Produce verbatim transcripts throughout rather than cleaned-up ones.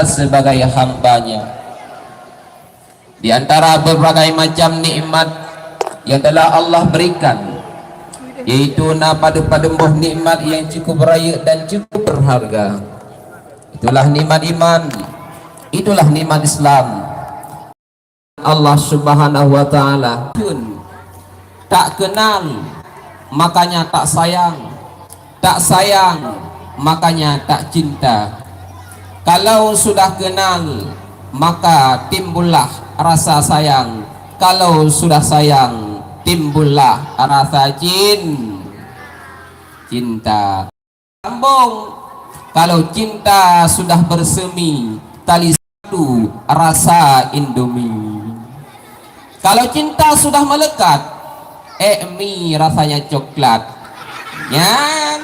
sebagai hamba-Nya. Di antara berbagai macam nikmat yang telah Allah berikan, yaitu na padum-padum boh nikmat yang cukup rayeuk dan cukup berharga. Itulah nikmat iman, itulah nikmat Islam. Allah Subhanahu wa Ta'ala. Tak kenal, makanya tak sayang. Tak sayang, makanya tak cinta. Kalau sudah kenal, maka timbullah rasa sayang. Kalau sudah sayang, timbullah rasa cin-, cinta. Sambung, kalau cinta sudah bersemi, tali satu rasa Indomie. Kalau cinta sudah melekat, eh, mi rasanya coklat. Nyan,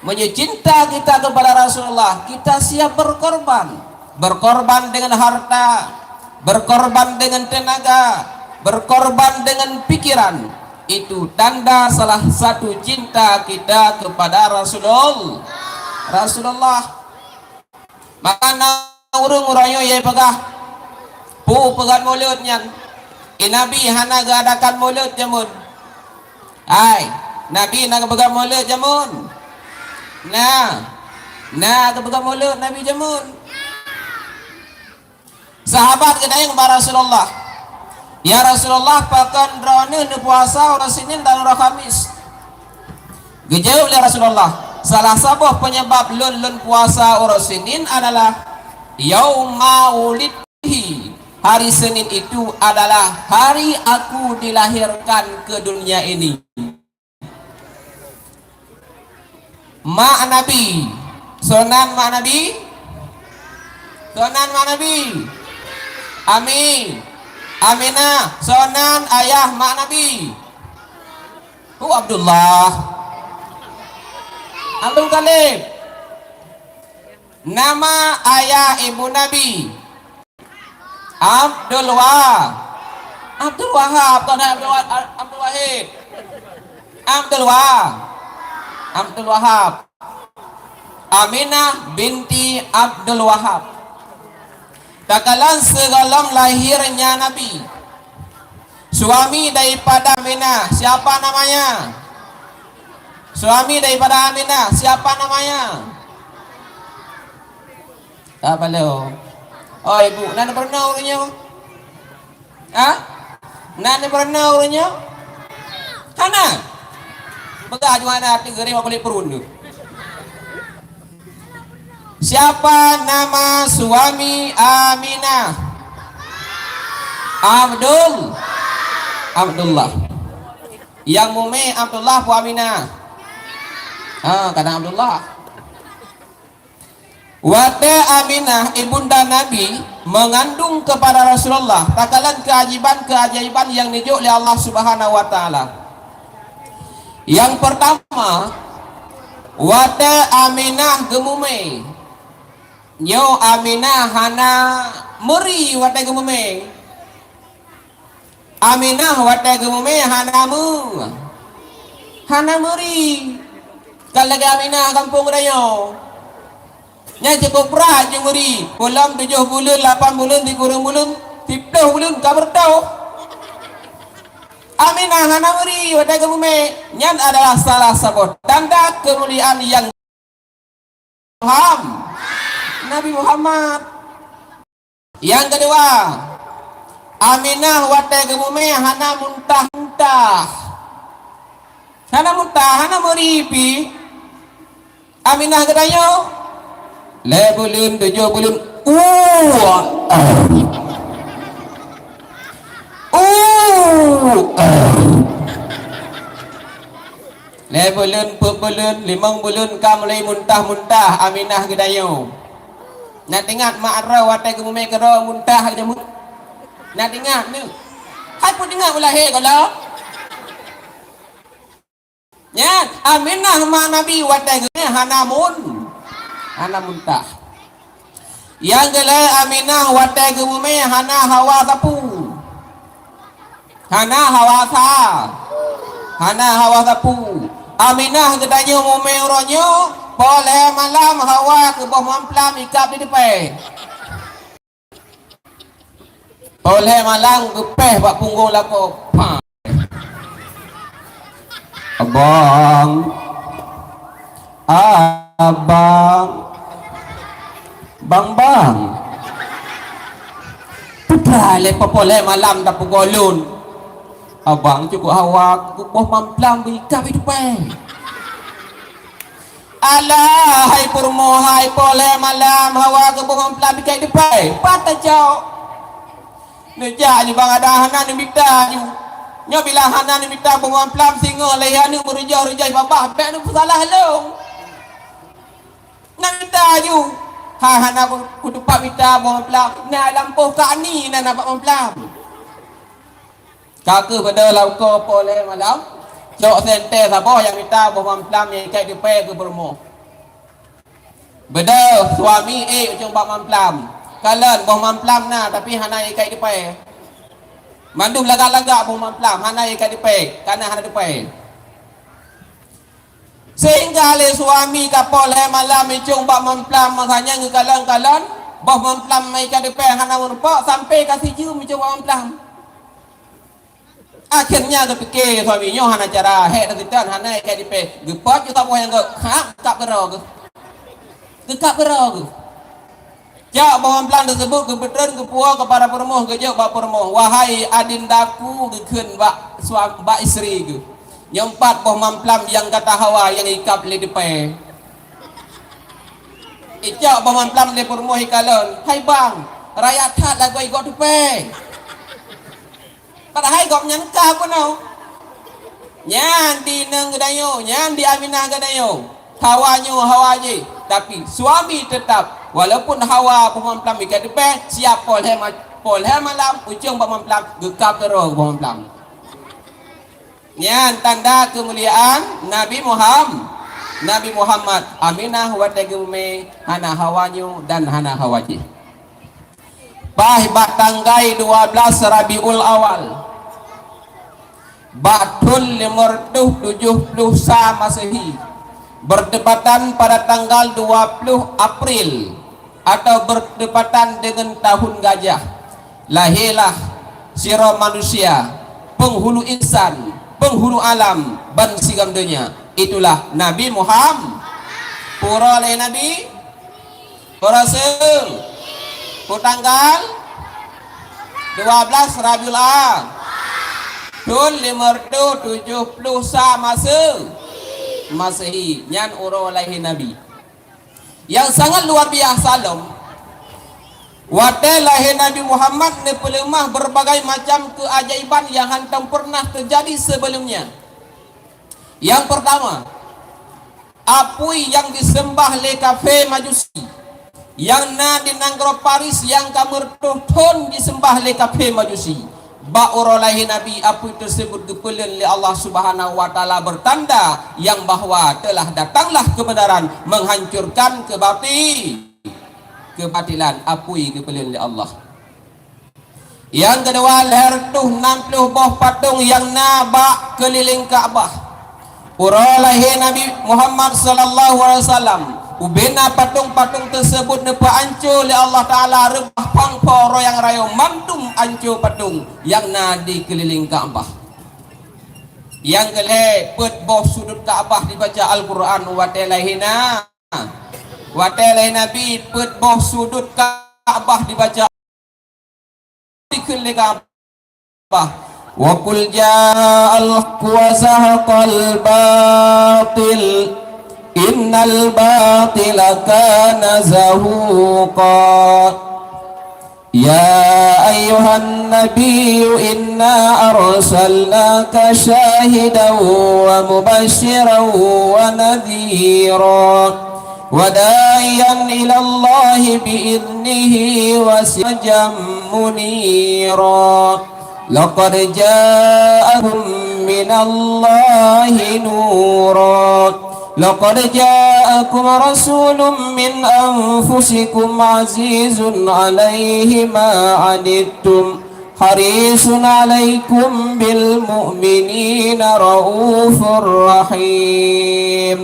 meunyoe cinta kita kepada Rasulullah, kita siap berkorban. Berkorban dengan harta, berkorban dengan tenaga, berkorban dengan pikiran. Itu tanda salah satu cinta kita kepada Rasulul-, Rasulullah. Maka na ureuëng uroe nyoe peugah, peue peugah mulod nyan. Eh, Nabi hana geuadakan mulod jameun. Hai, Nabi na geupeugah mulod jameun? Na. Na geupeugah mulod Nabi jameun? Sahabat geutanyong bak Rasulullah, "Ya Rasulullah, pakon droeneueh neupuasa uroe Senin dan uroe Khamis?" Geujaweueb lé Rasulullah, "Salah saboh peunyeubab lôn, lôn puasa uroe Senin adalah yauma wulidtu fihi. Hari Senin itu adalah hari aku dilahirkan ke dunia ini." Mak Nabi. Soe nan mak Nabi? Soe nan mak Nabi? Ami. Aminah. Soe nan ayah mak Nabi? Hu Abdullah. Abdul Muthalib. Nama ayah ibu Nabi? Abdul Wa-, Abdul Wahab, bukan Abdul Wa-, Abdul Wahid. Abdul Wa-, Abdul Wahab. Aminah binti Abdul Wahab. Takalon sigohlom lahirnya Nabi. Suami daripada Aminah, siapa namanya? Suami daripada Aminah, siapa namanya? Tak palo. Oh, ibu, na pernah ureuëng nyoe? Ha? Na pernah ureuëng nyoe? Hana. Peugah juana hati gering kulit perun tu. Siapa nama suami Aminah? Abdul, Abdullah. Yang mumé Abdullah peue Aminah? Ha, kadang Abdullah. Watée Aminah ibunda Nabi mengandung kepada Rasulullah, takalon keajaiban-keajaiban yang neujok lé Allah Subhanahu wa Taala. Yang pertama, watée Aminah geumumé. Nyoe Aminah hana meuri watée geumumé. Aminah watée geumumé hana meu-, hana meuri. Kan lagée Aminah gampông geutanyoe. Nyan cukôp brat jih meuri. Peulom tujoh buleuen, lapan buleuen, sikureueng buleuen, siplôh buleuen ka beureutoh. Aminah hana meuri watée geumumé. Nyan adalah salah saboh tanda keumuliaan nyang Muham-, Nabi Muhammad. Nyang keudua, Aminah watée geumumé hana muntah-muntah. Hana muntah, hana meuri pih. Aminah geutanyoe, lhée buleuen, tujoh buleuen, u, u. Lhée buleuen, peuet buleuen, limong buleuen ka mulai muntah-muntah Aminah geutanyoe. Na teuingat mak droe watée geumumé keudroe muntah jameun? Na teuingat nyoe? Hai peue teuingat ulahé gohlom? Nyan, Aminah mak Nabi watée geumumé hana mun-, hana muntah. Nyang keulhée Aminah watée geumumé hana hawa sapeue. Hana hawa sa-, hana hawa sapeue. Aminah geutanyoe mumé uroe nyoe, Poh lhèe malam Hawa keu boh mamplam ikab di teupèe. Poh lhèe malam geupèh bak punggong lakoe. Pah! Abang, abang, bang, bang. Peue lé poh lhèe malam tapeugoe lôn. Abang, cukôp Hawa keu boh mamplam ikab di teupèe. Alah, hai peurumoh, hai poh lhèe malam Hawa keu boh mamplam ikab di teupèe. Pat tacok? Neujak nyoe bang, adak hana neumita nyoe. Nyoe bila hana neumita boh mamplam, singoh lé aneuk meureujôh-reujôh babah, bèk neupeusalah lôn. Neumita nyoe. Hai hana ku-, kutupat mita boh mamplam. Na lampôh kani na nabak mamplam. Ka keuh beudôh lam uko poh lhèe malam, cok senter saboh nyang mita boh mamplam nyang ikab di teupèe keu peurumoh. Beudôh suami ék ucong bak mamplam. Kalon boh mamplam na, tapi hana ikab di teupèe. Mandum lagak-lagak boh mamplam, hana ikab di teupèe, kana hana teupèe. Sehingga lé suami ka poh lhèe malam icong bak mamplam, masa nyan geukalon-kalon, boh mamplam ikab di teupèe hana meurumpok, sampoe ka sijeuem icong bak mamplam. Akhirnya geupike suami nyoe hana cara, hék teuseutôt hana ikab di teupèe. Geupot ju saboh nyang gèt, khap, geukab keudroe geuh. Geukab keudroe geuh. Jak boh mamplam teuseubut geupeutreun geupuwoe keu para peurumoh, geujok bak peurumoh. "Wahai adindaku," geukheun bak suam-, bak istri geuh. "Nyoe pat boh mamplam nyang gata hawa nyang ikab lé teupèe." Icok boh mamplam lé peurumoh ikalon. "Hai bang, raya that lagoe igoe teupèe." Padahai gobnyan ka bunoe. Nyan di inong geutanyoe, nyan di Aminah geutanyoe. Hawa nyoe hawa jih, tapi suami teutap, walaupun hawa boh mamplam ikab teupèe, siap poh lhèe ma-, poh lhèe malam, ucong bak mamplam, geukab keudroe boh mamplam. Nyan tanda keumuliaan Nabi Muham-, Nabi Muhammad. Aminah watèe geumumè hana hawa nyoe dan hana hawa jih. Paih bak tanggai dua belas Rabiul Awal, bak thôn limong reutôh tujoh ploh sa Masehi, bertepatan pada tanggal dua ploh April atau bertepatan dengan tahun gajah, lahirlah sidroe manusia, penghulu insan, penghulu alam, ban sigom donya. Itulah Nabi Muham-, Pura lé Nabi, Pura seung, pu tanggal dua belas Rabiul A-, thôn limong reutôh tujoh ploh sa Mase-, Masehi, nyan uroe lahé Nabi. Nyang sangat luar biasa lom, watèe lahé Nabi Muhammad neupeuleumah berbagai macam keajaiban nyang hántom peureunah teujadi seubelom nyan. Nyang peurtama, apui nyang diseumbah lé kafé Majusi, nyang na di nanggroe Paris nyang ka meureutôh thôn diseumbah lé kafé Majusi. Bak uroe lahé Nabi, apui teuseubut geupeulheueh lé Allah Subhanahu wa Taala, beutanda nyang bahwa teulah datanglah keubeunaran, meuhancurkan keubati-, keubatilan. Apui geupeulheueh lé Allah. Nyang keudua, lhèe reutôh nam ploh boh patong nyang na bak keulileng Ka'bah. Uroe lahé Nabi Muhammad sallallahu alaihi wasallam, ubena patong-patong teuseubut neupeuancô lé Allah Taala, reubah pang po royang rayeuk, mandum ancô patong nyang na di keulileng Ka'bah. Nyang keulhèe, peuet boh sudut Ka'bah dibaca Al-Qur'an watèe lahé na-, watèe lahé Nabi, peuet boh sudut Ka'bah dibaca dikheun lé Ka'bah. Wa qul ja'al haqqu wa zahaqal batil, innal batila kana zahuqa. Ya ayyuhan nabiyyu inna arsalnaka syahidan wa mubasysyiran wa nadhira. وداعيا إلى الله بإذنه وسراجا منيرا. لقد جاءكم من الله نورا. لقد جاءكم رسول من أنفسكم عزيز عليه ما عنتم حريص عليكم بالمؤمنين رءوف رحيم.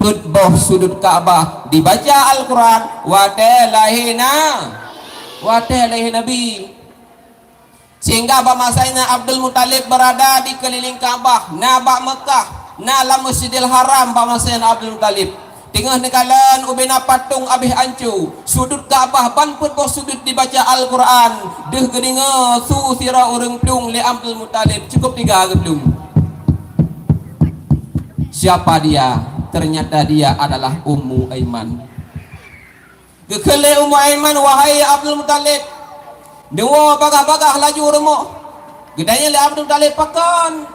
Peuet boh sudut Ka'bah dibaca Al-Quran watée lahé na, watée lahé Nabi. Sehingga bak masa nyan Abdul Muthalib berada di keulileng Ka'bah, na bak Meukah, na lam Masjidil Haram bak masa nyan Abdul Muthalib. Teungoh neukalon ubena patong abéh anco, sudut Ka'bah ban peuet boh sudut dibaca Al-Quran, deuh geudeungoe su sidroe ureuëng plueng lé Abdul Muthalib, cukup tiga geuplueng. Siapa dia? Ternyata dia adalah Ummu Aiman. Geukheun lé Ummu Aiman, "Wahai Abdul Muthalib, neuwoe bagah-bagah laju rumoh." Geutanyong lé Abdul Muthalib, "Pakon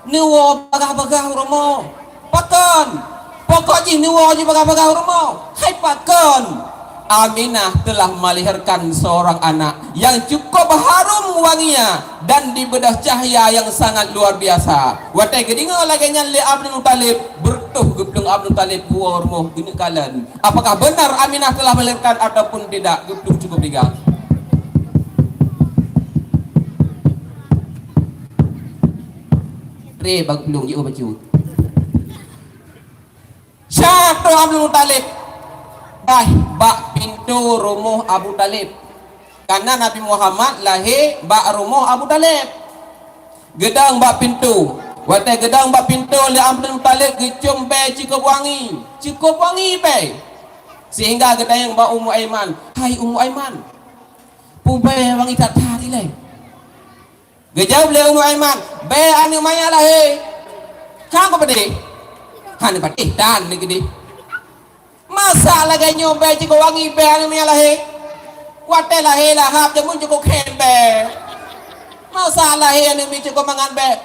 neuwoe bagah-bagah rumoh? Pakon? Pokok jih neuwoe jih bagah-bagah rumoh." "Hai pakon?" "Aminah telah melahirkan seorang anak yang cukup harum wanginya dan dibeudôh cahya yang sangat luar biasa." Watée geudeungoe lagée nyan lé Abdul Muthalib, beureutoh geuplueng Abdul Muthalib, geuwoe rumoh geuneuk kalon. Apakah benar Aminah telah melahirkan ataupun tidak? Geuplueng cukup tiga. Re bak geuplueng jiôh bacut. Siap tu Abdul Muthalib. Bah, bak pintoe rumoh Abu Thalib. Karena Nabi Muhammad lahé bak rumoh Abu Thalib. Geudong bak pintoe. Watée geudong bak pintoe lé Abdul Muthalib geucom bée cukup wangi. Cukup wangi bée. Sehingga geutanyong bak Ummu Aiman, "Hai Ummu Aiman, peue bée wangi that-that ilée?" Geujaweueb lé Ummu Aiman, "Bée aneuk manyak lahé." "Ka kupatéh?" "Hana patéh, tan neukeudeh." "Masa lagée nyoe bée cukup wangi bée aneuk manyak lahé? Watée lahé Lahab jameun cukup khem bée. Masa lahé aneuk miet cukup mangat bée?"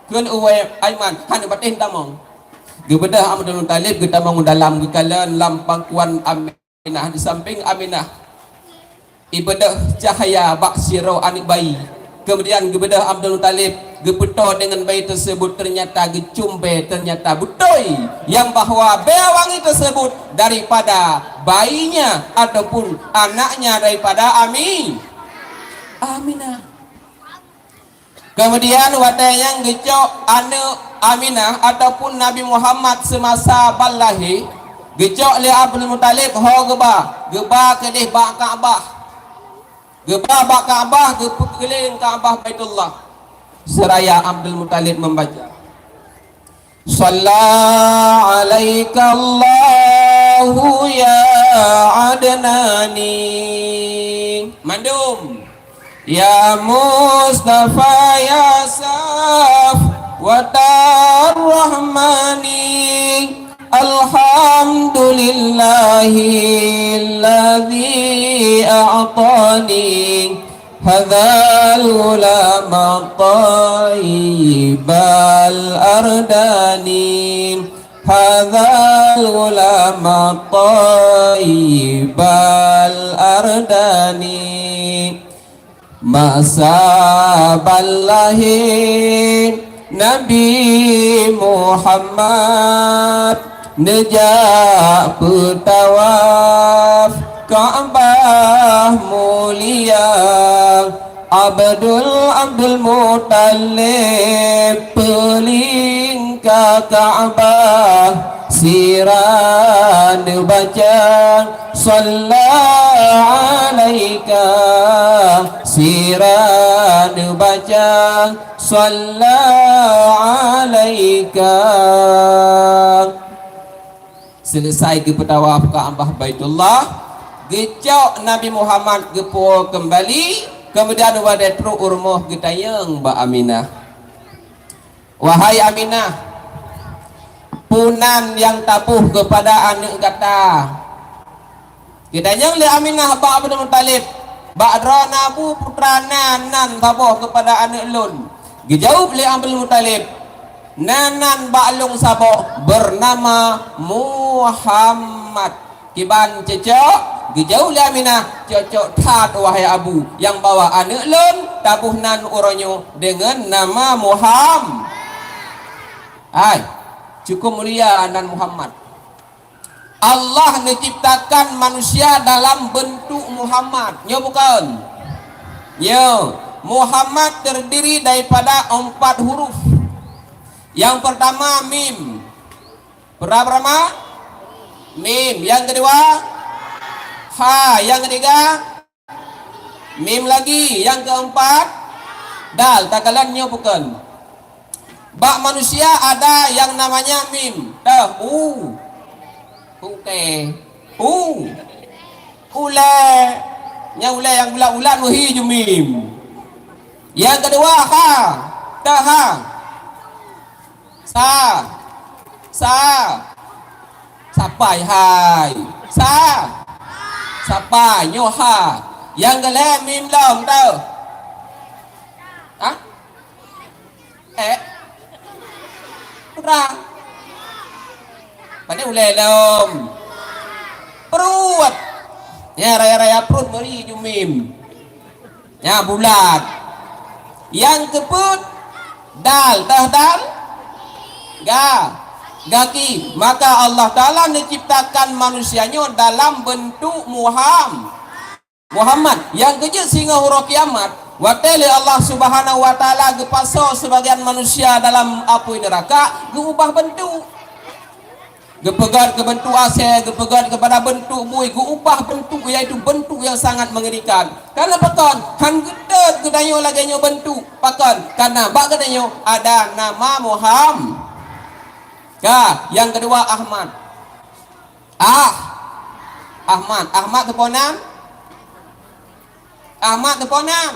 Kheun Ummu Aiman, "Hana patéh tamong." Geubeudôh Abdul Muthalib geutamong dalam geukalon lam pangkuan Aminah di samping Aminah. Ibeudôh cahya bak sidroe aneuk bayi. Kemudian geubeudôh Abdul Muthalib, geupeutoe deungon bayi tersebut, ternyata geucom bée, ternyata beutôi nyang bahwa bée wangi tersebut daripada bayinya ataupun anaknya daripada Ami-, Aminah. Kemudian watée nyan geucok aneuk Aminah ataupun Nabi Muhammad semasa ban lahé, geucok lé Abdul Muthalib ho geuba, geuba keudeh bak Ka'bah. Geuba bak Ka'bah, geupeukeulileng Ka'bah Baitullah. Seraya Abdul Muthalib membaca, "Shalla 'alaikallahu ya Adnani." Mandum. "Ya Mustafa ya Safwatar Rahmani. Alhamdulillahilladzi a'tani hadzal ghulama thayyibal ardani. Hadzal ghulama thayyibal ardani." Masa ban lahé Nabi Muhammad, neujak peutawaf Ka'bah mulia. Abdul, Abdul Muthalib peulingka Ka'bah, sira neubaca, "Shalla 'alaika," sira neubaca, "Shalla 'alaika." Seuleusai geupeutawaf Ka'bah Baitullah, geucok Nabi Muhammad geupuwoe keumbali, keumudian watée trok u rumoh geutanyong bak Aminah, "Wahai Aminah, peue nan nyang taboh keupada aneuëk gata?" Geutanyong lé Aminah bak Abdul Muthalib, "Bak droeneuh peue putra na nan saboh keupada aneuëk lôn?" Geujaweueb lé Abdul Muthalib, "Na nan bak lôn saboh beunama Muhammad." Kiban cocok? Geujaweueb lé Aminah, "Cocok that, wahai Abu, nyang bahwa aneuëk lôn taboh nan uroe nyoe deungon nama Muham-, hai, cukup mulia nan Muhammad." Allah neuciptakan manusia dalam bentuk Muhammad. Nyo bukon? Nyo, Muhammad terdiri daripada empat huruf. Yang pertama mim. Pera pertama, mim. Nyang keudua, ha. Nyang keutiga, mim lagi. Nyang keumpat, dal. Takalon nyoe bukon. Bak manusia ada yang namanya mim. Teuh, u. Oke. U. Ulée. Nyang ulée nyang bulat-bulat weuhi ju mim. Nyang keudua, ha. Teuh, ha. Sa. Sa. Sapai hai. Sa. Sapai nyoe ha. Nyang keulhée mim lom teuh. Ha? Eh. Putra. Pane ulée lom. Pruet. Nyan raya-raya pruet meuri ju mim. Nyan bulat. Nyang keupeuet, dal. Teuh dal? Ga. Gaki. Maka Allah Taala neuciptakan manusia nyoe dalam beuntuk muham-, Muhammad. Nyang keujeuet singoh uroe kiamat, watée lé Allah Subhanahu wa Taala geupasoe sibagian manusia dalam apui neuraka, geuubah beuntuk. Geupeugét keu beuntuk asée, geupeugét keupada beuntuk bui, geuubah beuntuk, yaitu beuntuk nyang sangat meungerikan. Karena pakon? Han geutot geutanyoe lagée nyoe beuntuk. Pakon? Karena bak geutanyoe ada nama Muham-, ka, nyang keudua Ahmad. Ah, Ahmad. Ahmad teupeue nan? Ahmad teupeue nan?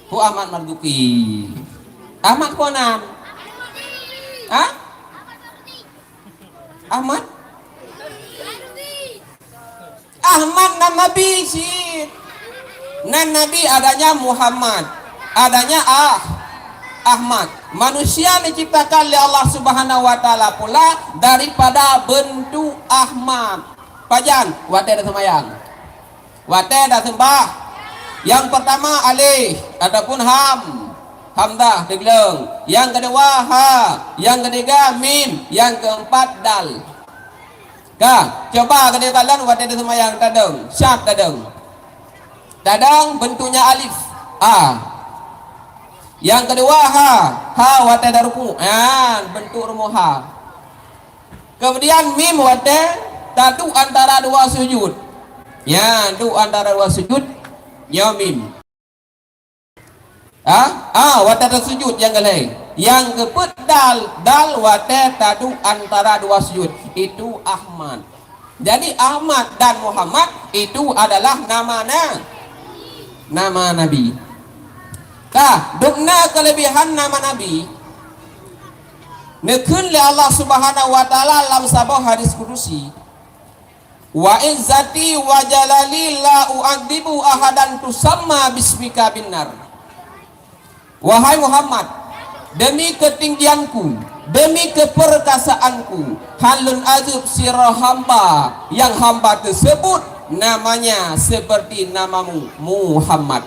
Hu Ahmad Marzuki. Ahmad teupeue nan? Ha? Ahmad? Ahmad nan nabi cit. Nan nabi adanya Muhammad, adanya Ah-, Ahmad. Manusia diciptakan lé Allah Subhanahu wa Taala pula daripada beuntuk Ahmad. Pajan? Watée taseumayang. Watée taseumbah. Nyang peurtama alif ataupun ham, hamzah teugleueng. Nyang keudua ha, nyang keutiga mim, nyang keumpat dal. Ka, cuba geutanyoe kalon watée taseumayang tadong, syab tadong. Tadong beuntuknya alif, a. Nyang keudua ha, ha watée taruku, nyan beuntuk rumoh ha. Keumudian mim watée taduek antara dua sujud. Nyan duek antara dua sujud, nyoe mim. Ha? Ah, watée tasujud nyang keulhée. Nyang keupeuet dal, dal watée taduek antara dua sujud. Itu Ahmad. Jadi Ahmad dan Muhammad itu adalah nama na-, nama Nabi. Ka, dum na keuleubehan nama Nabi. Neukheun lé Allah Subhanahu wa Taala lam saboh hadis kudusi. "Wa izzati wa jalali la u'adzibu ahadan tusamma bismika binnar." Wahai Muhammad, demi keutinggianku, demi keupeurkasaanku, han lôn azeueb sidroe hamba nyang hamba teuseubut namanya seperti namamu, Muhammad.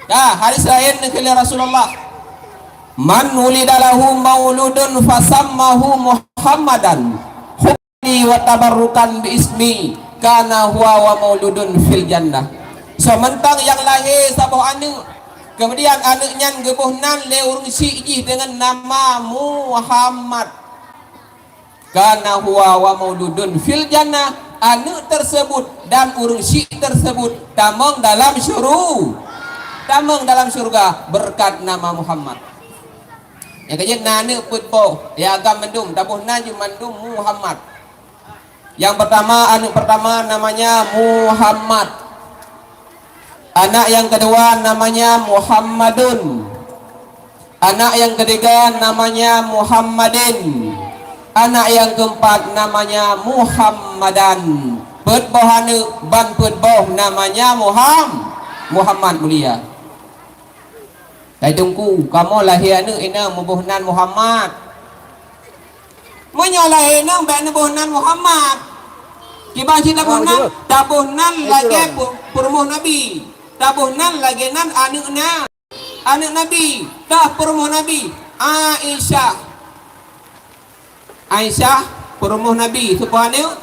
Ka, hadis laén neukheun lé Rasulullah, "Man wulida lahu mauludun fasammahu Muhammadan, hubbi wa tabarrukan bi ismi, kana huwa wa mauludun fil jannah." Soe mantong nyang lahé saboh aneuëk, keumudian aneuëk nyan geuboh nan lé ureuëng syiek jih deungon nama Muhammad. Kana huwa wa mauludun fil jannah, aneuëk teuseubut dan ureuëng syiek teuseubut tamong dalam syuru-, tamong dalam syeuruga beureukat nama Muhammad. Nyang keujeuet na aneuëk peuet boh, ya agam mandum, taboh nan jih mandum Muhammad. Nyang peurtama, aneuëk peurtama namanya Muhammad. Anak nyang keudua namanya Muhammadun. Anak nyang keutiga namanya Muhammadin. Anak nyang keumpat namanya Muhammadan. Peuet boh aneuëk ban peuet boh namanya Muham-, Muhammad mulia. Hai Teungku, kamoe lahé aneuëk inong muboh nan Muhammad. Meunyoe lahé inong bék neuboh nan Muhammad. Kiban cit taboh nan, taboh nan lagée pu-, peurumoh Nabi. Taboh nan lagée nan aneuëk na-, aneuëk Nabi, tah peurumoh Nabi, Aisyah. Aisyah, peurumoh Nabi, soe po aneuëk?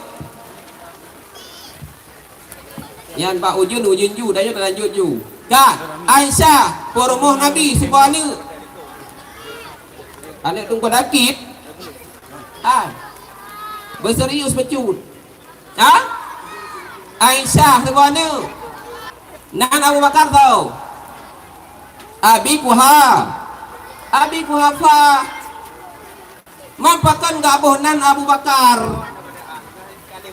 Nyan bak ujeuen, ujeuen ju, dan nyoe talanjut ju. Ka, Aisyah, peurumoh Nabi, soe po aneuëk? Aneuk Teungku Dakit. Ha. Beuserius bacut. Ha? Aisyah saboh aneuk. Nan Abu Bakar tau. Abi Kuha-, Abi Kuhafa. Man pakon geuboh nan Abu Bakar?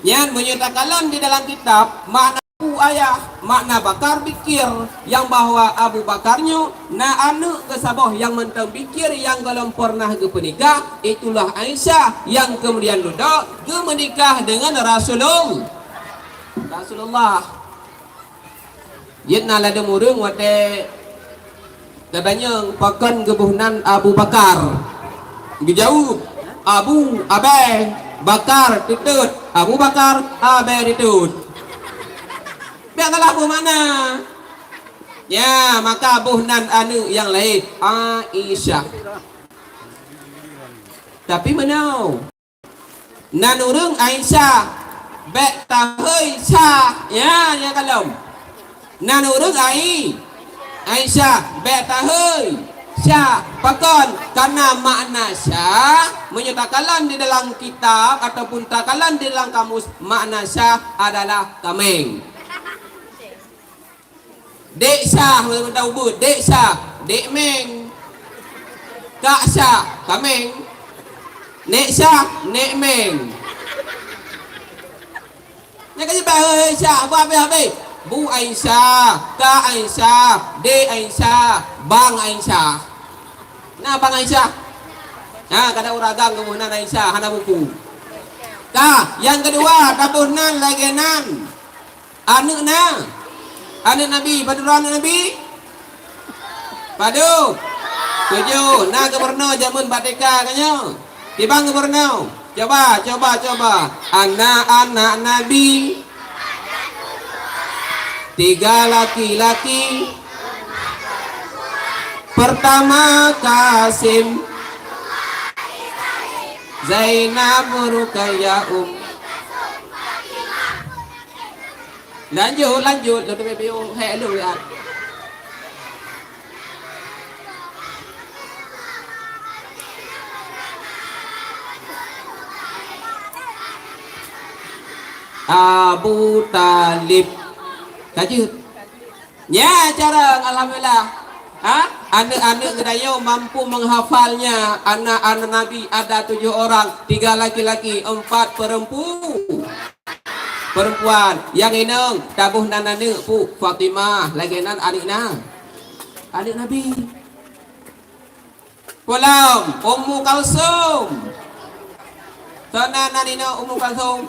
Nyan meunyoe takalon di dalam kitab, makna Abu ayah, makna Bakar bikir, nyang bahwa Abu Bakar nyoe na aneuk geuh saboh nyang mantong bikir nyang gohlom pernah geupeunikah, itulah Aisyah nyang kemudian dudoe geumeunikah deungon Rasulul-, Rasulullah. Jeuet na ladôm ureuëng watée geutanyong pakon geuboh nan Abu Bakar. Geujaweueb, "Abu, Abée, Bakar, teutot, Abu Bakar, Abée, teutot." Biak salah boh makna. Ya, maka boh nan aneuk nyang lahé Aisyah. Tapi meunoe. Nan ureuëng Aisyah, bék tahôi Syah. Ya, ya kalom. Nan ureuëng Ai-, Aisyah, bék tahôi Syah. Pakon? Karena makna Syah, meunyoe takalon di dalam kitab ataupun takalon di dalam kamus, makna Syah adalah kaméng. Dek Syah, meunan ubit, Dek Syah, Dek Meng. Kak Syah, Kameng. Nek Syah, Nek Meng. Nyan ka jibahai Syah, bah habéh-habéh. Bu Aisyah, Kak Aisyah, Dek Aisyah, Bang Aisyah. Na Bang Aisyah? Ha, kada ureuëng agam geuboh nan Aisyah, hana buku. Ka, nyang keudua, taboh nan lagée nan. Aneuk na? Aneuk Nabi, padum droe aneuk Nabi? Padum? Tujoh. Na gubernur jameun bak T K ka nyoe? Kiban gubernur? Coba, coba, coba. Anak-anak Nabi, tiga laki-laki. Pertama Kasim, Zainab, Ruqayyah, Ummi. Lanjut, lanjut. Lôn teumé piôh hék lôn lihat. Abu Thalib. Ka jeuet. Nya cara, alhamdulillah. Ha? Aneuk-aneuk geutanyoe mampu menghafalnya. Anak-anak Nabi ada tujuh orang, tiga laki-laki, empat perempu-, perempuan. Nyang inong taboh nan aneuk pu Fatimah, lagée nan aneuk na. Aneuk Nabi. Pulang Ummu Kalsum. Sana nan inong Ummu Kalsum.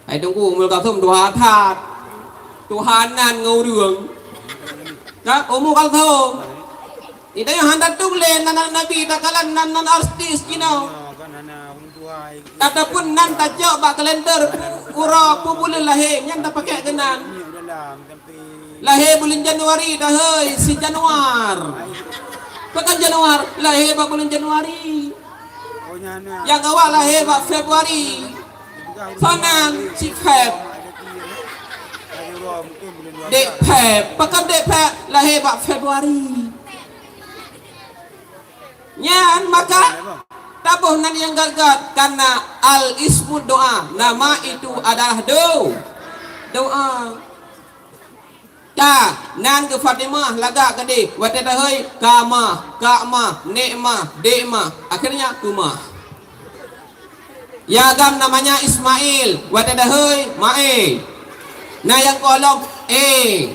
Hai Teungku, Ummu Kalsum tuha that. Tuhanan ngon ureuëng. Ka Ummu Kalsum. Ita nyang hana tuléh nan Nabi takalon nan, nan artis jinoe. Ataupun nan tacok bak kalender uroe peue buleuen lahé nyan tapakée keunan. Lahé buleuen Januari dahai si Januar. Pakon Januar? Lahé bak buleuen Januari. Nyang awak lahé bak Februari. Sanan si Feb. Dek Feb. Pakon Dek Feb? Lahé bak Februari. Nyan maka taboh nan nyang gat-gat karena al-ismu doa. Nama itu adalah do-, doa. Ka, nan keu Fatimah lagak keudeh, watée tahôi, Kamah, Kakmah, Nekmah, Dekmah, akhirnya Kumah. Ya agam namanya Ismail, watée tahôi, Mae. Na nyang gohlom, E.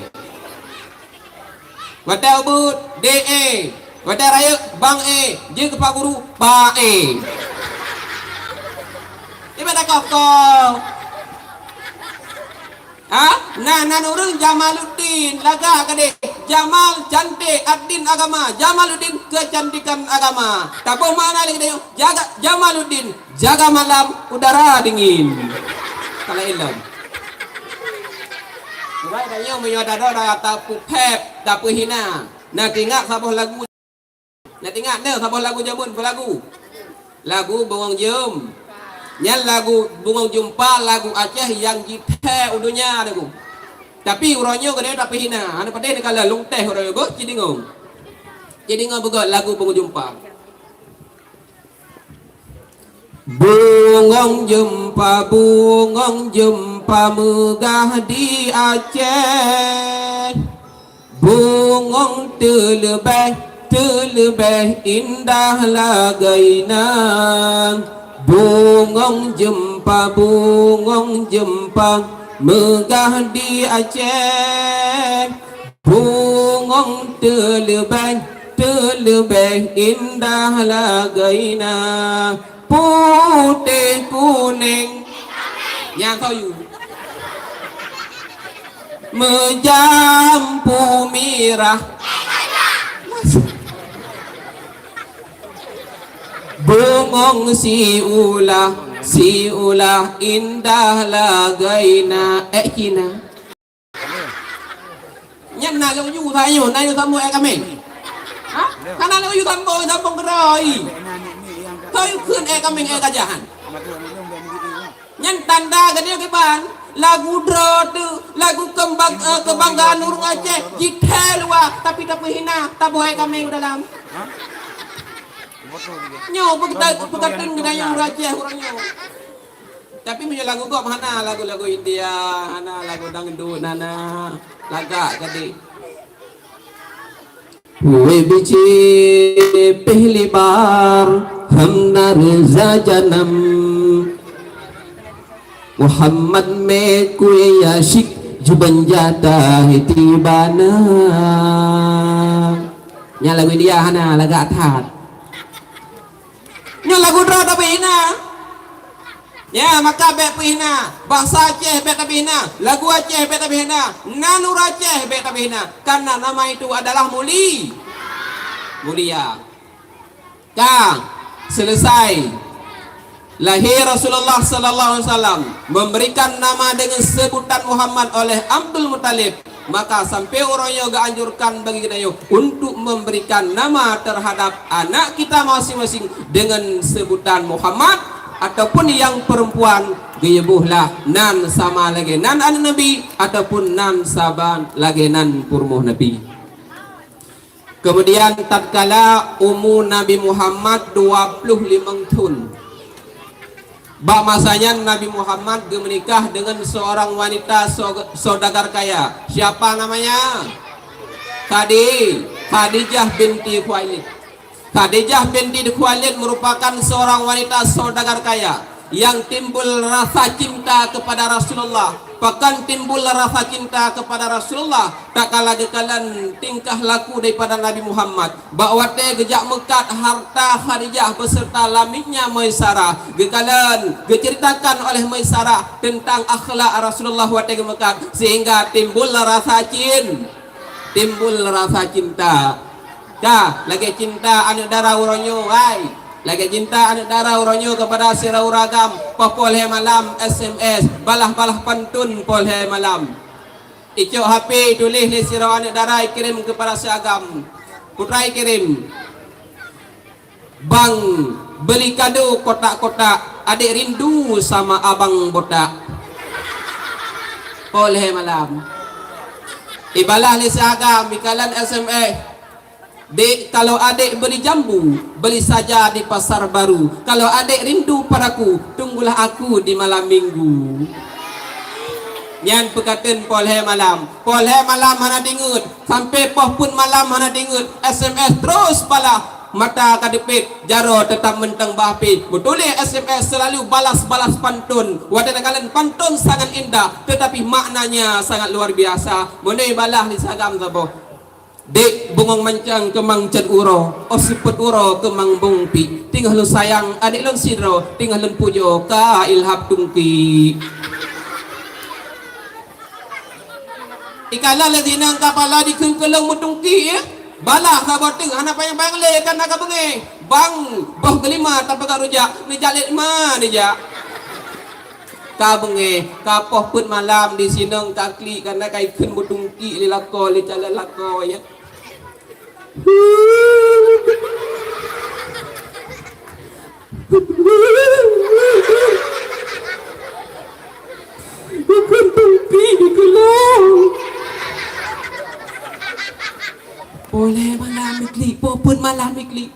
Watée ubit, D E. Watée rayeuk, Bang E. Jeuet keu Pak Guru, Pak E. Iban dah koh-koh. Ha? Nah, nan ureuëng Jamaluddin, lagak keudeh. Jamal, cantik, ad-din, agama. Jamaluddin, kecantikan agama. Taboh makna lagée nyoe, jaga, Jamaluddin, jaga malam, udara dingin. Kalau ilom. Urai tanyoe meunyoe ada droe tapeuphép, tapeuhina. Nah, teuingat saboh lagu. Nah, teuingat deh saboh lagu jameun, peue lagu? Lagu Bungong Jum. Nyan lagu Bungong Jumpa, lagu Aceh nyang jiphé u donya lagu. Tapi uroe nyoe keudeh tapeuhina, hana padeh neukalon lôn teh uroe nyoe beuh ci deungoe. Jadi ngon beugöt lagu Bungong Jeumpa. Bungong jeumpa, bungong jeumpa meugah di Aceh. Bungong teuleubeh, teuleubeh indah lagèe na. Bungong jeumpa, bungong jeumpa meugah di Aceh. Bungong teuleubeh, teuleubeh indah lagèe na. Putéh kunèng. Nyang soyu. Meujampu mirah. Bungong siulah, siulah indah lagèe na. Ék Cina. Nyan na lôn yue that nyoe, na yue sambông ék kaméng. Ha? Ka na lôn yue sambông, sambông keudroe. Ka yue kheun ék kaméng, ék gajah nyan. Nyan tanda geutanyoe kiban. Lagu droe teuh, lagu keumbang, eh, keubanggaan ureueng Aceh, jithèe luwa, tapi tapeuhina, taboh ék kaméng u dalam. Nyoe beugeuta-, beugateun geutanyoe ureueng Aceh, ureueng nyoe. Tapi meunyoe lagu gob hana, lagu-lagu India, hana lagu dangdut, hana, lagak jadi. Weh biji pihli bar hamna reza janam Muhammad me kui yashik juban jata hitibana. Nyan lagu India hana, lagak that. Nyoe lagu droe tapi hina. Ya, maka bèk peuhina. Bahasa Aceh bèk tapeuhina. Lagu Aceh bèk tapeuhina. Nan ureueng Aceh bèk tapeuhina. Karena nama itu adalah muli-, mulia. Ka, selesai. Lahir Rasulullah sallallahu alaihi wasallam, memberikan nama dengan sebutan Muhammad oleh Abdul Muttalib. Maka sampai uroe nyoe geuanjurkan bagi geutanyoe untuk memberikan nama terhadap anak kita masing-masing dengan sebutan Muhammad ataupun yang perempuan geuyue boh lah nan sama lagèe nan aneuk Nabi ataupun nan saban lagèe nan peurumoh Nabi. Kemudian tatkala umu Nabi Muhammad dua puluh limong thon, bak masa nyan Nabi Muhammad geumeunikah deungon seorang wanita sau-, saudagar kaya. Siapa namanya? Khadi-, Khadijah binti Khuwailid. Khadijah binti Khuwailid merupakan seorang wanita saudagar kaya yang timbul rasa cinta kepada Rasulullah. Pakon timbul rasa cinta kepada Rasulullah? Tatkala geukalon tingkah laku daripada Nabi Muhammad. Bak watèe geujak meukat harta Khadijah beserta laminya Maisarah, geukalon, geuceuritakan oleh Maisarah tentang akhlak Rasulullah watèe geumeukat, sehingga timbul rasa cin-, timbul rasa cinta. Ka, lagèe cinta aneuk dara uroe nyoe, hai. Lagèe cinta aneuk dara uroe nyoe keupada sidroe ureueng agam, poh-poh lhèe malam S M S, balah-balah pantun poh lhèe malam. Icok H P, ituléh lé sidroe aneuk dara, ikirém keupada si agam. Putra ikirém, "Bang, beli kado kotak-kotak, adek rindu sama abang botak." Poh lhèe malam. Ibalah lé si agam, ikalon S M S. "Dek, kalau adek beli jambu, beli saja di pasar baru. Kalau adek rindu padaku, tunggulah aku di malam minggu." Nyan peukateun poh lhèe malam. Poh lhèe malam hana tingeut, sampai poh peuet malam hana tingeut, S M S terus balah. Mata ka deupiet, jaroe teutap mantong bak H P. Meutuléh S M S selalu balas-balas pantun. Watèe takalon pantun sangat indah, tetapi maknanya sangat luar biasa. Meunyoe balah lé si agam saboh. "Dek, bungong mancang keumang cot uroe, 'oh seupôt uroe keumang bungong pih. Teungoh lôn sayang adek lôn sidroe, teungoh lôn pujoe ka ilhab tungki.'" Ikalon lé si inong kapala dikheun keu lôn meutungki, ya. Balah saboh teuk hana panyang-panyang lé, kan na ka beungéh. "Bang, boh geulima tapeugah rujak, neujak lé ma neujak." Ka beungéh, ka poh peuet malam di si inong ka klik, ka na ka ikheun meutungki lé lakoe, lé calon lakoe, ya. Ikheun tungki di keulong. Poh lhèe malam iklik, poh peuet malam iklik.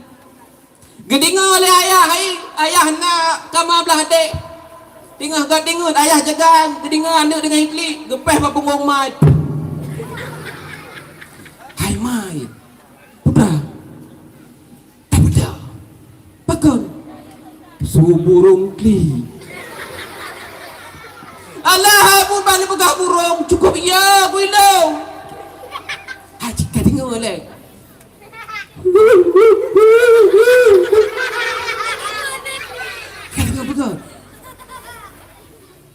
Geudeungoe lé ayah, hai, ayah na kama blah adék. Teungoh geudeungoe ayah jaga, geudeungoe aneuk deungon iklik, geupéh bak punggong mai. Hai mai, peue? Tapeugah, pakon? Su burông kli. Alah, abu bani peugah burông, cukup ya, gui lôn. Hai, cit ka deungoe lé. Ka deungoe peugah.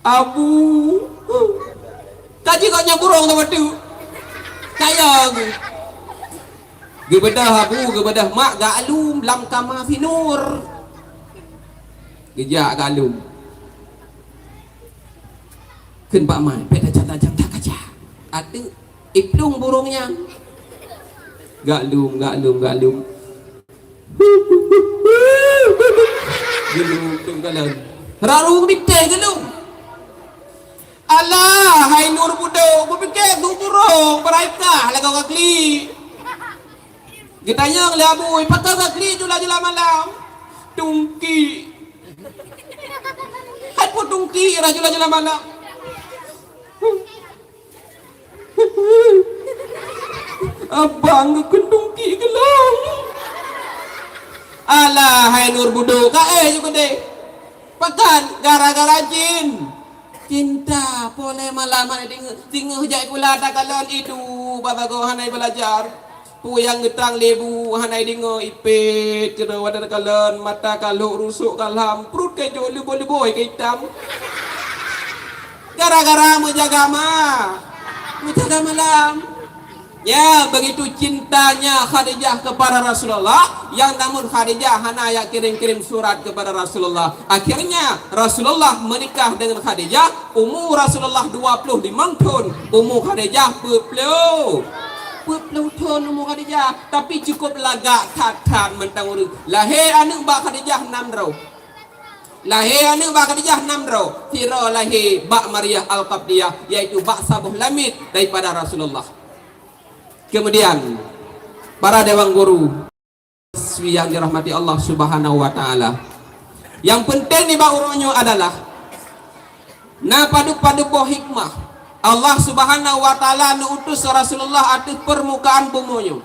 Abu. Kaji kok nyan burông sama tu. Kaya aku. Geubeudôh abu, geubeudôh mak, gak lom lam kama si Nur. Geujak gak lom. Kheun bak mai, pèt tajam-tajam that kaca. Ateueh iplueng burông nyan. Gak lom, gak lom, gak lom. Geulom, lom kalon. Raru binteh geulom. Alah, hai Nur budok, beupike su burông, beuraikah lagoe ka klik. Geutanyong lé abu, "Pakon ka klik jula-jula malam?" "Tungki." "Hai peue tungki, rajula-jula malam?" "Abang geukheun tungki geulong." "Alah, hai Nur budok, ka éh ju keudeh." "Pakon?" "Gara-gara jin." "Cinta, poh lhèe malam hana deungoe, singoh jak sikula takalon iduek bak sagoe hana beulajar. Peue nyang geutang lé bu hana deungoe, ipét keudroe watèe takalon, mata ka lhok, rusok ka lham, pruet ka jok, leuboi-leuboi ka itam. Gara-gara meujaga ma, meujaga malam." Ya, begitu cintanya Khadijah kepada Rasulullah, yang namun Khadijah hana jak kirim-kirim surat kepada Rasulullah. Akhirnya, Rasulullah menikah dengan Khadijah, umur Rasulullah dua puluh lima thon, umur Khadijah peuet ploh. Peuet ploh thon umur Khadijah, tapi cukup lagak that-that mantong ureueng. Lahé aneuk bak Khadijah nam droe. Lahé aneuk bak Khadijah nam droe, sidroe lahé bak Maria Al-Qibtiyah, yaitu bak saboh lamiet daripada Rasulullah. Kemudian, para dewan guru yang dirahmati Allah Subhanahu wa Ta'ala, nyang penting nibak uroe nyoe adalah na padub-padub boh hikmah Allah Subhanahu wa Ta'ala neuutus Rasulullah ateueh permukaan bumoe nyoe.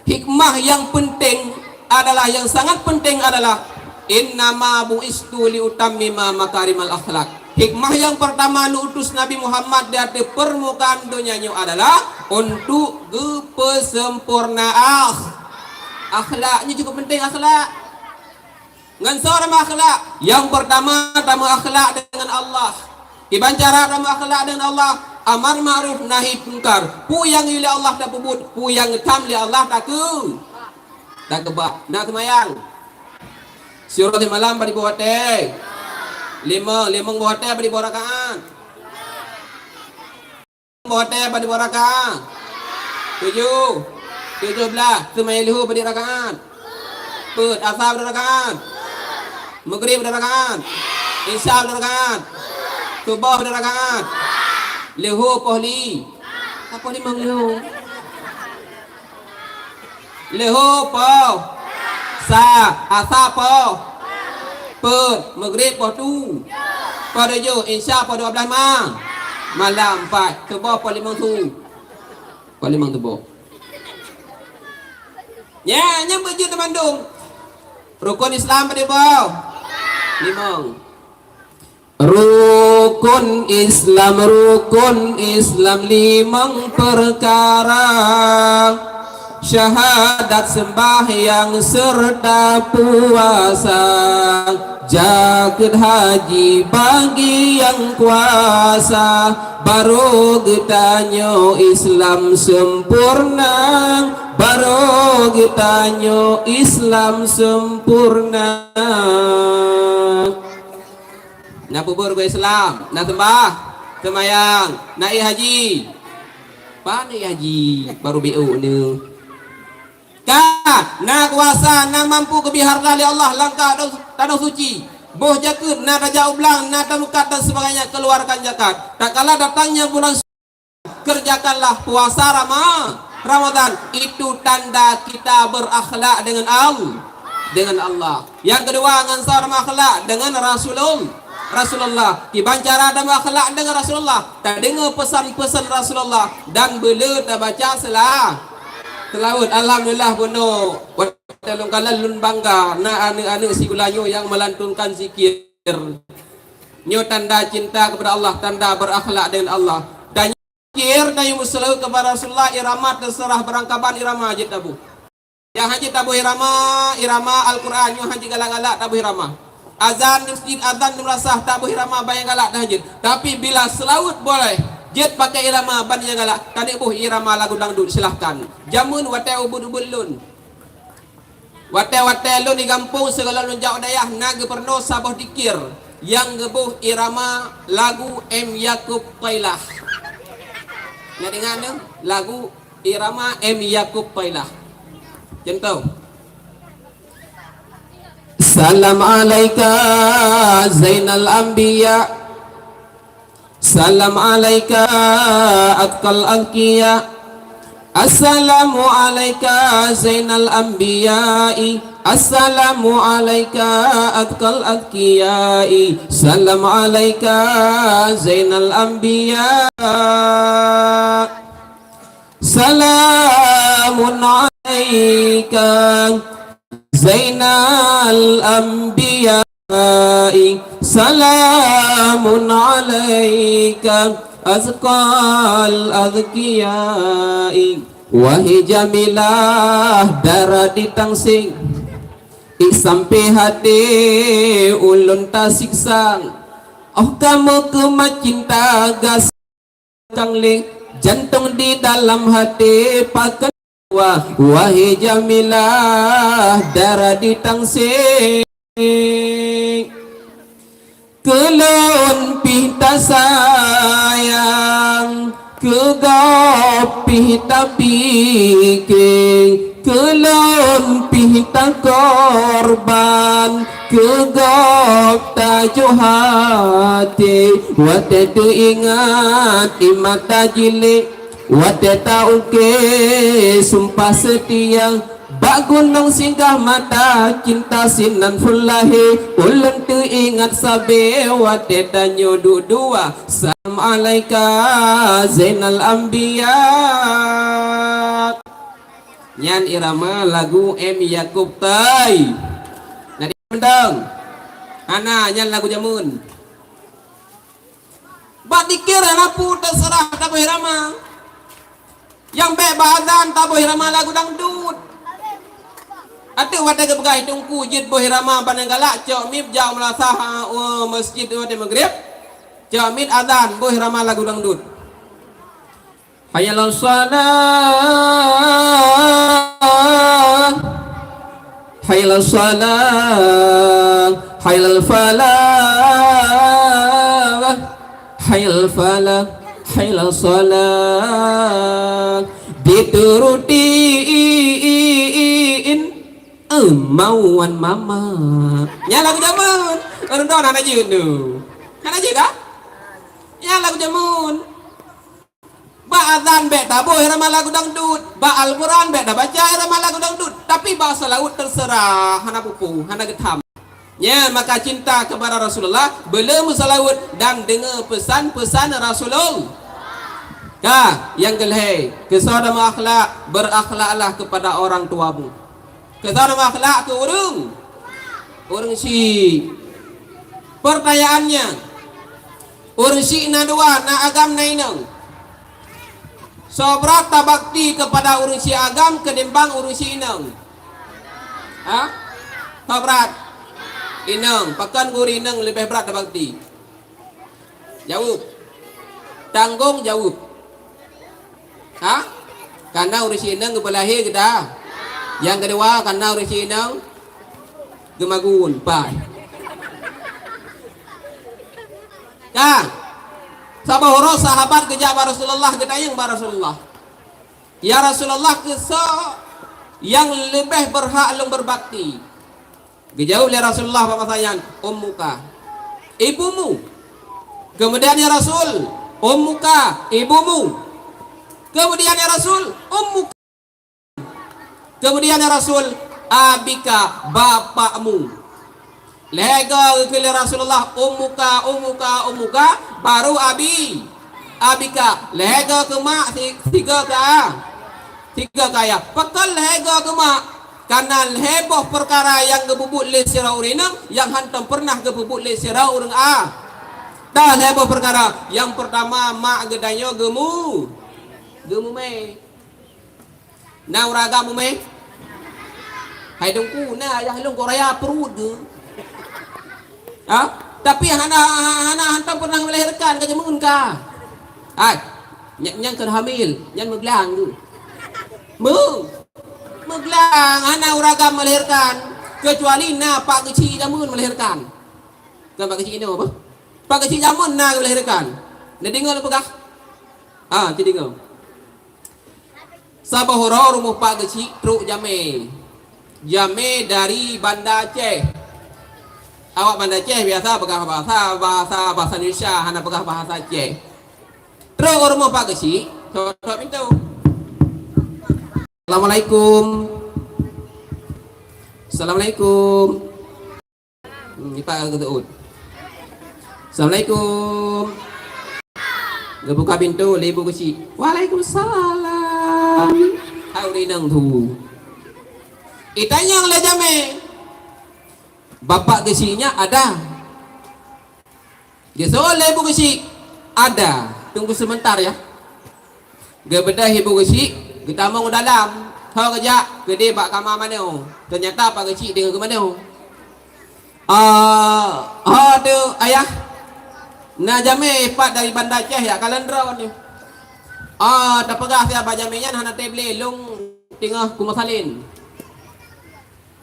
Hikmah yang penting adalah, yang sangat penting adalah, "Innama bu'istu liutammima makarimal akhlak." Hikmah yang pertama neuutus Nabi Muhammad di ateueh permukaan donya nyoe adalah untuk geupeusempurna akh-, akhlak. Nyoe cukup penting, akhlak. Ngon soe tameuakhlak? Yang pertama, tameuakhlak dengan Allah. Kiban cara tameuakhlak dengan Allah? Amar ma'ruf nahi mungkar. Peue nyang geuyue lé Allah tapeubuet, peue nyang geutam lé Allah takeu-, takeubah. Na seumayang. Siuroe malam padub boh watèe? Limong, limong boh watèe padub boh rakaat? Boh watèe padub boh rakaat? Tujoh. Tujoh blaih. Seumayang leuhô padub rakaat? Peuet. Asa padub rakaat? Maghrib padub rakaat? Isya padub rakaat? Suboh padub rakaat? Leuhô poh li-, poh limong leuhô. Leuhô poh sa, asa poh peuet, maghrib poh tu, poh tujoh, isya poh dua blaih ma-, malam pat, suboh poh limong su-, poh limong suboh. Nyan, nyan beujeuet teumandum. Rukon Islam padub boh? Limong. Rukon Islam, rukon Islam limong peukara, syahadat, seumbahyang, seureuta puasa, jakeuet, haji, bagi nyang kuasa, barô geutanyoe Islam seumpurna, barô geutanyoe Islam seumpurna. Na peubuet rukon Islam, na seumbah, seumayang, na ék haji. Pan ék haji, barô B O neuh. Ka, na kuasa, na mampu geubri hareuta lé Allah lam tanoh, tanoh suci. Boh jakeuet, na tajak u blang, na tameukat dan sebagainya, keluarkan zakat. Tatkala datangnya bulan Kerjakanlah puasa Rama-, Ramadan. Itu tanda kita berakhlak dengan Al-, dengan Allah. Nyang keudua, ngon soe tamakhlak? Deungon Rasulul-, Rasulullah. Kiban cara tamakhlak deungon Rasulullah? Tadeungoe peusan-peusan Rasulullah dan beu le tabaca sela-, seulaweuet. Alhamdulillah, bunoe watèe lôn kalon lôn bangga na aneuk-aneuk sikula nyoe nyang meulantunkan zikir. Nyoe tanda cinta kepada Allah, tanda berakhlak dengan Allah. Dan zikir dan meuseulaweuet kepada Rasulullah, irama teuseurah barangkaban irama jeuet taboh. Nyang hana jeuet taboh irama, irama Al-Quran, nyoe hana jeuet galak-galak taboh irama. Azan di masjid, azan di meurasah taboh irama ban nyang galak hana jeuet. Tapi bila seulaweuet boleh, jeuet pakai irama ban nyang galak, taboh irama lagu dangdut, silahkan. Jameun watèe ubit-ubit lôn. Watèe-watèe lôn di gampông sigohlom lôn jak u dayah na geupeurunoe saboh dikir nyang geuboh irama lagu M Yakub Thailah. Na deungoe nyoe lagu irama M Yakub Thailah. Contoh. Salam alaika Zainal Anbiya. Salam alaika atqal azkiya. Assalamu alaika Zainal Anbiya'i. Assalamu alaika atqal azkiya'i. Salam alaika Zainal Anbiya. Salamun alaika Zainal Anbiya'i, salamun alaika azkal azkiya'i. Wahai Jamilah, dara di tangseng, ik sampai hati ulôn tasiksa. Oh kamoe keumat cinta gas Kang lé jantong di dalam hati pakon wa-, wahai Jamilah, dara di tangseng. Keu lôn pih tasayang, keu gob pih tapike, keu lôn pih takorban, keu gob tajôh até. Watée teuingat i mata jilé, watée ta-uke sumpah seutia, bak gunong singgah mata cinta sinan phon lahé. Ulôn teuingat sabe watée tanyoe duek dua. Salam alaika Zainal Anbiya. Nyan irama lagu M Yakub Thai. Na di mantong? Hana, nyan lagu jameun. Bak dikir hana peue teuseurah taboh irama. Nyang bék bak azan taboh irama lagu dangdut. Ateueh watée geupeugah teungku jeuet boh irama ban nyang galak, cok miet jak meulasah u masjid watée maghrib. Cok miet azan boh irama lagu dangdut. Hayya 'alas shalah, hayya 'alas shalah, hayya 'alal falah, hayya 'alal falah, hayya 'alas shalah. Dituruti keumawan mama. Nyan lagu jameun. Ureueng droen hana jeuet tu. Hana jeuet kah? Nyan lagu jameun. Bak azan bék taboh irama lagu dangdut, bak Al-Quran bék tabaca irama lagu dangdut, tapi bak seulaweuet teuseurah, hana peue-peue, hana geutham. Nyan maka cinta kepada Rasulullah, beu le meuseulaweuet dan deungoe peusan-peusan Rasulullah. Ka, nyang keulhée, keu soe tamakhlak, berakhlaklah kepada orang tuamu. Keu soe tamakhlak? Keu ureueng, ureueng syik. Pertanyaannya, ureueng syik na dua, na agam na inong. Soe brat tabakti kepada ureueng syik agam ketimbang ureueng syik inong? Ha? Soe brat? Inong. Pakon keu ureueng inong leubeh brat tabakti? Jaweueb. Tanggong jaweueb. Ha? Kareuna ureueng syik inong geupeulahé geuda. Nyang keudua, kareuna ureueng syik inong geumagun, pat. Ka. Saboh uroe sahabat geujak bak Rasulullah, geutanyong bak Rasulullah, "Ya Rasulullah, keu soe nyang leubeh beurhak lôn beubakti?" Geujaweueb lé Rasulullah bak masa nyan, "Ummuka, ibumu." Keumudian, "Ya Rasul, ummuka, ibumu." Kemudian, ya Rasul, ummuka. Kemudian, ya Rasul, abika, bapakmu. Lhèe goe geukheun lé Rasulullah, ummuka, ummuka, ummuka, baru abi, abika. Lhèe goe keu mak, si-, sigoe keu a-, sigoe keu ayah. Pakon lhèe goe keu mak? Karena lhèe boh peukara nyang geupeubuet lé sidroe ureueng inong nyang hántom peureunah geupeubuet lé sidroe ureueng a-, dan lhèe boh peukara. Nyang peurtama, mak geutanyoe geumu-, geumumè. Na ureueng agam mumè? Hai Teungku, na ayah lôn kok raya pruet geuh. Ha? Tapi hana, hana, hántom peureunah melahirkan, ka jameun ka. Hai, nyan, nyan kon hamil, nyan meuglang geuh. Meu-, meuglang, hana ureueng agam melahirkan. Kecuali na pak geuchik jameun melahirkan. Kon pak geuchik inoe apa? Pak geuchik jameun na melahirkan. Neudeungoe lôn peugah? Ha, ci deungoe. Saboh uroe rumoh pak geuchik trok jamé. Jamé dari Banda Aceh. Awak Banda Aceh biasa peugah bahasa, bahasa, bahasa Indonesia, hana peugah bahasa Aceh. Trok u rumoh pak geuchik, thot-thot pintoe. Assalamualaikum. Assalamualaikum. Hmm, ipak ka geuseuôt. Assalamualaikum. Geubuka pintoe lé ibu geuchik. Waalaikumsalam. Hai ureueng inong tu. Itanyong lé jamé. Bapak geuchik nyan ada? Geuseuôt lé ibu geuchik. Ada. Tunggu sebentar ya. Geubeudôh ibu geuchik, geutamong u dalam. Ho geujak, geudeh bak kama manoe. Teunyata pak geuchik deungon keu manoe. "Ah, ho teuh ayah. Na jamé pat dari Banda Aceh jak kalon droeneuh. Ah, tapeugah siat bak jamé nyan hana teubleh, lôn teungoh kumeusalin."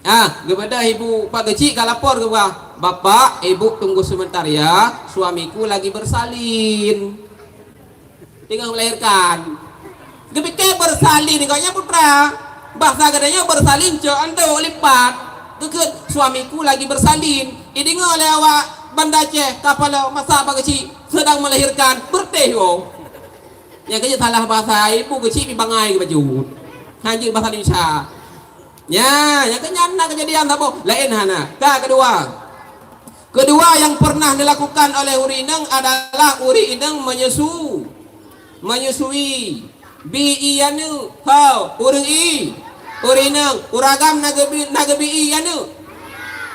Ah, geubeudôh ibu pak geuchik ka lapor geuba, "Bapak, ibu tunggu sebentar ya, suamiku lagi bersalin." Teungoh melahirkan. Geupike bersalin, gobnyan putra. Bahasa geutanyoe bersalin cok antok lipat. Geukheun, "Suamiku lagi bersalin." Ideungoe lé awak Banda Aceh, kapalo masa pak geuchik sedang melahirkan, beureutéh woe. Nyang keujeuet salah bahasa, ibu geuchik pih bangai geubacut. Hanjeuet bahasa Indonesia. Nya, nyang keunyan na keujadian saboh, laén hana. Ka keudua. Keudua nyang pernah dilakukan oleh ureueng inong adalah ureueng inong menyusu. Menyusui. Bi ie aneuk. Ho, ureueng i. Ureueng inong. Ureueng agam na geubi, na geubi ie aneuk.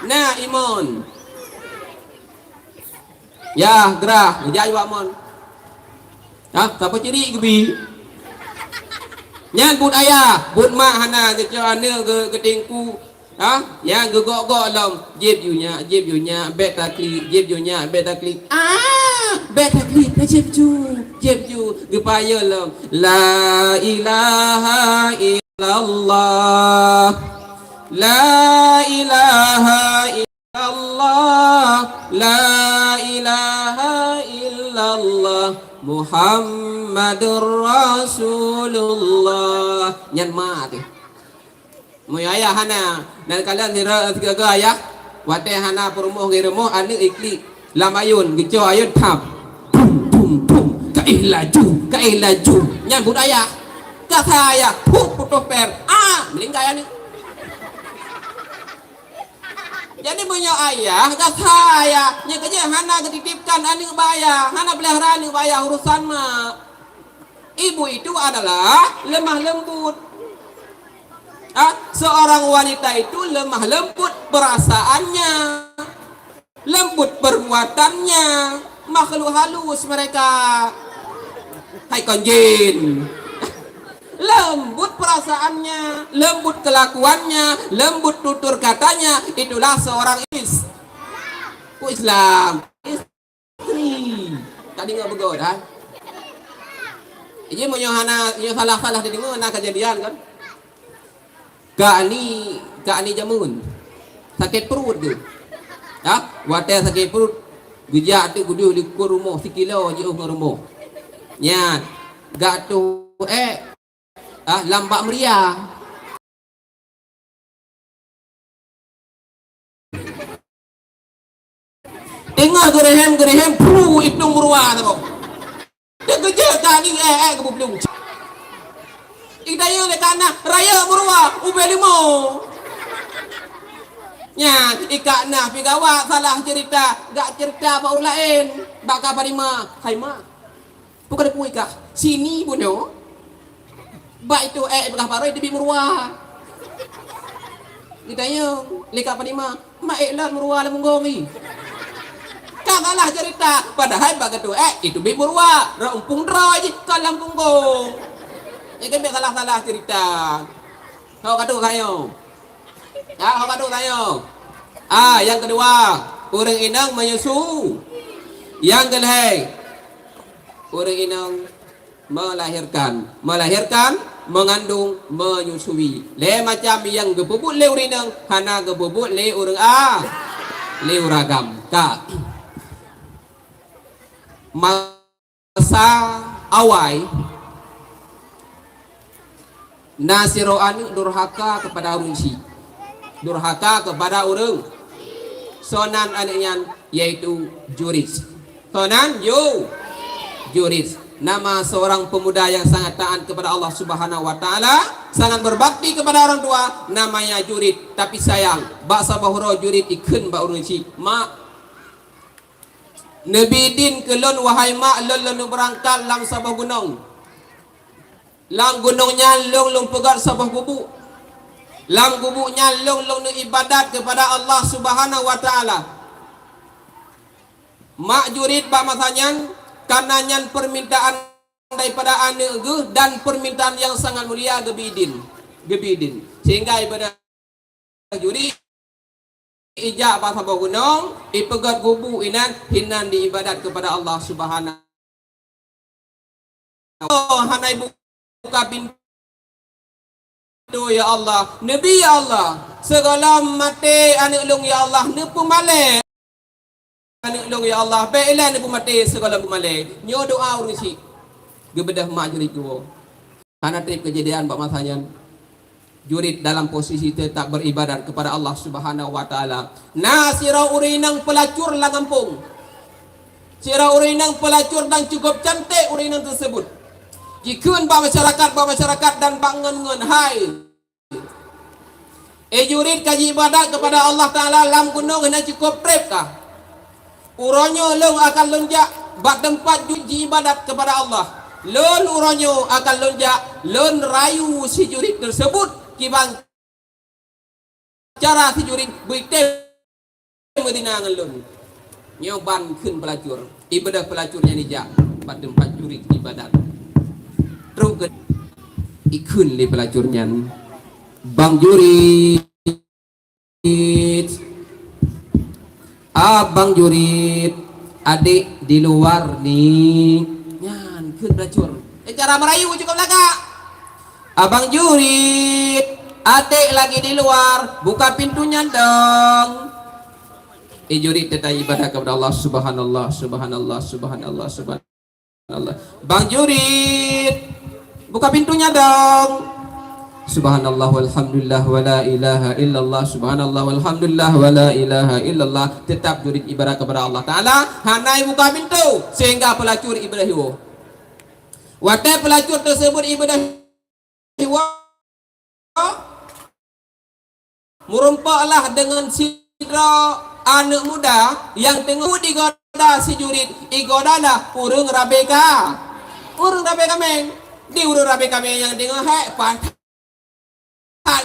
Na imon. Yah, grah, geujak bak mon. Hah, sapeue cirik geubi? Nyan buet ayah, buet mak hana geucok aneuk geu-, geutingku. Hah? Nyan geugok-gok lom. Jieb yue nyak, jieb yue nyak, bèk taklik, jieb yue nyak, bèk taklik. Ah, bèk taklik, jieb ju, jieb ju. Geupayeue lom. La ilaha illallah. La ilaha Allah, la ilaha illallah, Muhammadur Rasulullah. Nyan ma teuh. Meunyoe ayah hana, dan kalian sira-, sigaga ayah, watèe hana peurumoh geurumoh, aneuk iklik lam ayôn, geucok ayôn, thap. Bum, bum, bum. Kaéh laju, kaéh laju. Nyan buet ayah. Gasa ayah, puk, putôh pèr. Ah, meuninggai aneuk. Jadi, meunyoe ayah, gasa ayah, nyan keujeuet hana geutitipkan aneuk bak ayah, hana peulihara aneuk bak ayah, urusan mak. Ibu itu adalah lemah lembut. Ah, seorang wanita itu lemah lembut perasaannya, lembut perbuatannya, makhluk halus mereka. Hai kon jin. Lembut perasaannya, lembut kelakuannya, lembut tutur katanya, itulah seorang is-, oh, Islam. Istri. Tadi nggak begot, ha? Ini meunyoe hana, nyoe salah-salah dideungoe, na kejadian kan? Kak Ani, Kak Ani jameun. Sakét pruet geuh. Ha? Watèe sakét pruet, geujak teuk geudeh likot rumoh sikilo jiôh ngon rumoh. Nyan, gak toh ék, ah, lam bak meuria. Teungoh geureuhem-geureuhem, pru, iplueng meuruwa saboh. Teukeujot ka ni, eh, eh, geuplueng. Dayeuh lé ka na rayeuk meuruwa ubé leumo. Nyan, i ka na pi gawat salah ceurita, gak ceurita bak ureueng laén, bak ka Padima, hai ma. Bukon peue i ka, sini bunoe. Bak itu ék peugah barô teubiet meuruwa. Geutanyong lé ka Padima, "Ma ék lôn meuruwa lam punggong i?" Ka salah ceurita, padahai bak geuteubiet ék, itu teubiet meuruwa, rot umpung droe jih ka lam punggong. Nyan kan bèk salah-salah ceurita. Ho ka tu sayang. Ya, ho ka tu sayang. Ah, nyang keudua, ureueng inong menyusu. Nyang keulhèe, ureueng inong melahirkan, melahirkan, mengandung, menyusui. Lhèe macam nyang geupeubuet lé ureueng inong hana geupeubuet lé ureueng a-, lé ureueng agam. Ka. Masa awai na sidroe aneuk durhaka keupada ureueng chik. Durhaka keupada ureueng. Soe nan aneuk nyan, yaitu Jurid. Soe nan? Ju-, Jurid. Nama seorang pemuda yang sangat taat kepada Allah Subhanahu wa Taala, sangat berbakti kepada orang tua, namanya Jurid. Tapi sayang, bak saboh uroe Jurid ikheun bak ureueng chik, "Mak, neubi idin keu lôn, wahai mak, lôn lôn beurangkat lam saboh gunong. Lam gunong nyan lôn lôn peugöt saboh gubuk. Lam gubuk nyan lôn lôn ibadat keupada Allah Subhanahu wa Taala." Mak Jurid bak masa nyan, karena nyan permintaan daripada aneuk geuh dan permintaan yang sangat mulia, geubi idin. Geubi idin. Sehingga ibadat Jurid ijak bak saboh gunong, ipeugöt gubuk inan, hinan diibadat keupada Allah Subhanahu. Oh, hana ibuka pintoe, ya Allah. Neubi, ya Allah. Sigohlom maté aneuk lôn, ya Allah, neupeumalèe aneuk lôn, ya Allah, bèk ilèe neupeumaté sigohlom peumalèe. Nyoe doa ureueng chik. Geubeudôh mak Jurid geuwoe. Hana trép keujadian bak masa nyan. Jurid dalam posisi tetap beribadat kepada Allah Subhanahu wa Taala. Na sidroe ureueng inong peulacur lam gampông. Sidroe ureueng inong peulacur dan cukup cantik ureueng inong tersebut. Jikheun bak masyarakat, bak masyarakat dan bak ngon-ngon, "Hai, eh, Jurid ka jiibadat keupada Allah Taala lam gunong hana cukup trép kah? Uroe nyoe lôn akan lôn jak bak teumpat Jurid jiibadat keupada Allah. Lôn uroe nyoe akan lôn jak, lôn rayu si Jurid tersebut kiban cara si Jurid beuitem meudina ngon lôn." Nyoe ban kheun peulacur. Ibeudôh peulacur nyan ijak bak teumpat Jurid ibadat. Trok keu ikheun lé peulacur nyan, "Bang Jurid, Abang Jurid, adék di luar ni." Nyan kheun peulacur. Eh, cara Melayu cukup lagak. "Abang Jurid, adék lagi di luar, buka pintunya dong." Eh, Jurid tetap ibadat kepada Allah, subhanallah, subhanallah, subhanallah, subhanallah. "Bang Jurid, buka pintunya dong." Subhanallah walhamdulillah wala ilaha illallah, subhanallah walhamdulillah wala ilaha illallah. Tetap Jurid ibadat kepada Allah Taala, hana ibuka pintu sehingga peulacur ibeudôh iwoe. Watèe peulacur tersebut ibeudôh iwoe, meurumpoklah deungon sidroe aneuk muda nyang teungoh digoda si Jurid, igodalah ureueng rabe ka-, ureueng rabe kaméng. Di ureueng rabe kaméng nyang teungoh hék, pat that ka